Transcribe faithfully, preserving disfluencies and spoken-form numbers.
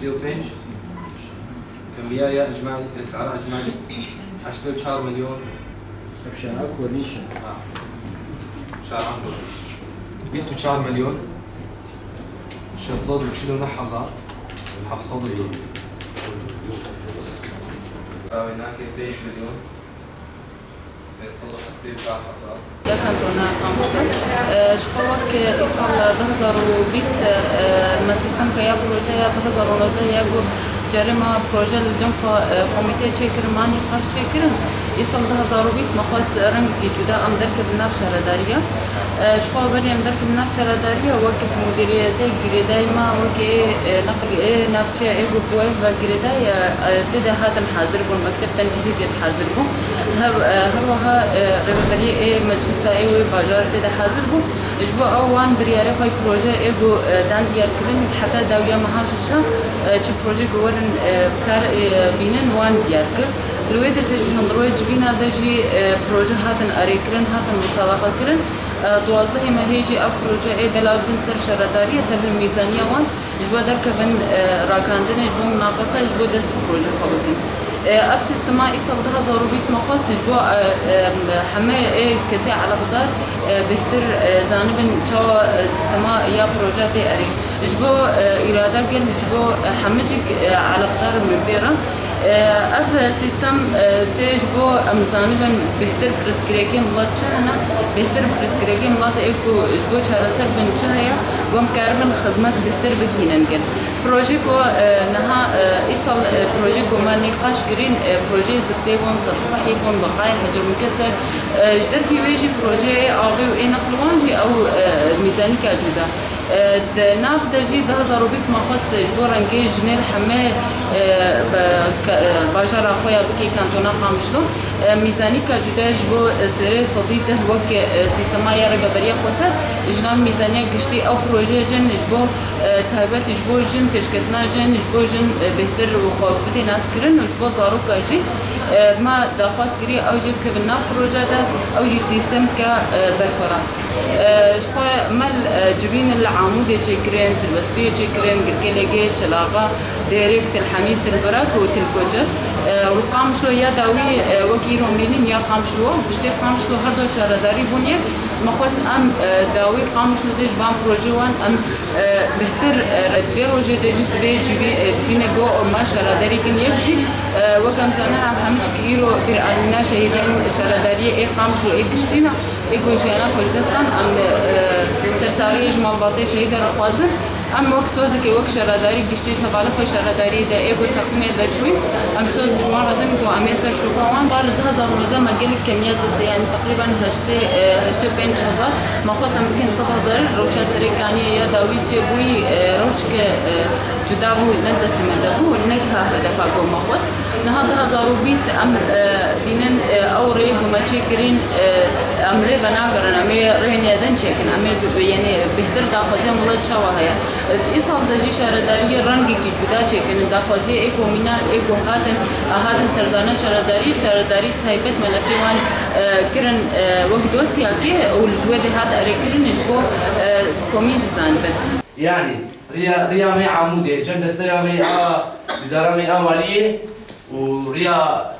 Sî û pênc. Kemiya ya ecmalî, esara ecmalî heştê û çar milyon. Ev şara kornîş e. Ha. Şara kornîş. Bîst û çar milyon şeş sed û çil û neh hezar heft sed û dû. Ew nake pênc milyon. Ya kantona Qamişlo. E, ji xwe wek, e, îsal du hezar û bîst, e, me sîstemke ya proje ya du hezar û nozdeh ya ku cerê me proje li cem xwe, e, komîtê çêkirin, me nîqaş çêkirin. Îsal du hezar û bîst me xwest rengekî cuda em derkevin nav şaredariya. E, ji xwe berê em derkevin nav şaredariya wek mudîriyetê girêdayî me, wekî, e, neqlî ê navçeya ê ku bi wê ve girêdayî, e, tê de hatin hazir bûn, mekteb tenfîzî tê de hazir bû. Hev, e, her wiha, e, rêveberiyê ê meclisa ê wê bajarê tê de hazir bû. Ji bo ew wan biryarê xwe proje ê ku, e, dan diyar kirin, heta dawiya meha ji ça, e, çi proje ku werin, e, bi kar, e, bînin wan diyar kir. Li wê de jî hundirê civîna de jî, e, proje hatin erêkirin, hatin musabaqa kirin. E, duwazdehê mehê jî ev proje ê belav bin ser şaredariyê tevlî mîzaniya wan. Ji bo derkevin, e, rakandinê, ji bo munaqese, ji bo dest bi proje xwe bikin. E, ev sîstema îsal du hezar û bîst me xwest ji bo, e, e, hemê ê kesê eleqdar, e, bêhtir, e, zanibin çawa, e, sîstema ya proje tê erê. Ji bo, e, îrada gel, ji bo, e, hemicik, e, eleqdar min pê re. E, ev sîstem, e, tê ji bo em zanibin bêhtir pirsgirêkên welat çi hene, bêhtir pirsgirêkên welat ê ku ji bo çareser bin çi heye, ku em karibin xizmet bêhtir bigihînin gel. Projê ku, e, niha, e, îsal, e, projê ku me nîqaş kirîn, e, projeyê ziftê bûn, sersehî bûn, beqayê hecr mikeser. E, ji dervî wê jî projeyê avê û ê neqliwan jî ew, e, mîzanîka cuda. E, di nav de jî du hezar û bîst me xwest ji bo rengê jinê li hemê, e, be-, ke-, e, bajara xwe ya bikê kantona Qamişlo. E, mîzanîka cuda ji bo, e, serê sedî deh wek, e, sîstema ya rêveberiya xweser, ji nav mîzaniya giştî ew proje jin ji bo, e, taybet ji bo jin, pêşketina jin, ji bo jin, e, bêhtir xwe bidê naskirin û ji bo zaroka jî, e, me daxwaz kiriye ew jî bikevin nav proje de, ew jî sîstemke, e, berxwedan. E, ji xwe me, e, civîn li Amûdê çêkirin, Tilbespiyê çêkirin, Girkêlegê, Çelaxa, Dêrik, Til Hemîs, Til Birak û Til Koçer. E, û li Qamişlo ya dawî, e, wek îro mînin ya Qamişlo, piştê Qamişlo her du şaredarî bûn yek. Me xwest em, e, dawî Qamişlo de ji van proje wan em, e, bêhtir, e, di vê rojê de jî divê civî-, e, civînek go me şaredarî kin yek jî, e, wek em zanin em hemû çik îro bîranîna şehîdên şaredariyê ê Qamişlo ê giştî ne. Ê ku jiyana xwe ji dest dan, em, e, sersaxiyê ji malbatê şehîdan re xwazin. Em wek sozekê, wek şaredarî giştî ji hevalê xwe şaredariyê de ê ku teqwîmê de çûyî, em soz ji wan re din ku em ê ser şopa wan. Bar li du hezar û nozde me gelek kemiya ziftê, yanî teqrîben heştê, e, heştê û pênc hezar, me xwest em bikin sed hezar, rewşa serê kaniyê ya dawî çêbûyî, e, rewşeke, e, cuda bû, ne destê me de bû, negiha hedefa ku me xwest. Niha du hezar û bîst em, e, bînin, e, ew rêyê ku me çêkirîn, e, em rê venagerin, em ê rê nêdin çêkin, em ê bi-, bi-, yanî bêhtir daxwaziya milet çawa heye. E, îsal de jî şaredariyê rengekî cuda çêkirin, daxwaziyê ê ku mîna, ê ku hatin, e, hatin serdana şaredarî, şaredarî taybet melefê wan, e, kirin, e, wek dosyakê û li ji wê de hat erêkirin ji bo, e, komîn jî zanibin. Yanî, Riya, riya me Amûdê, cem desteya me a, wizara me a maliyê û riya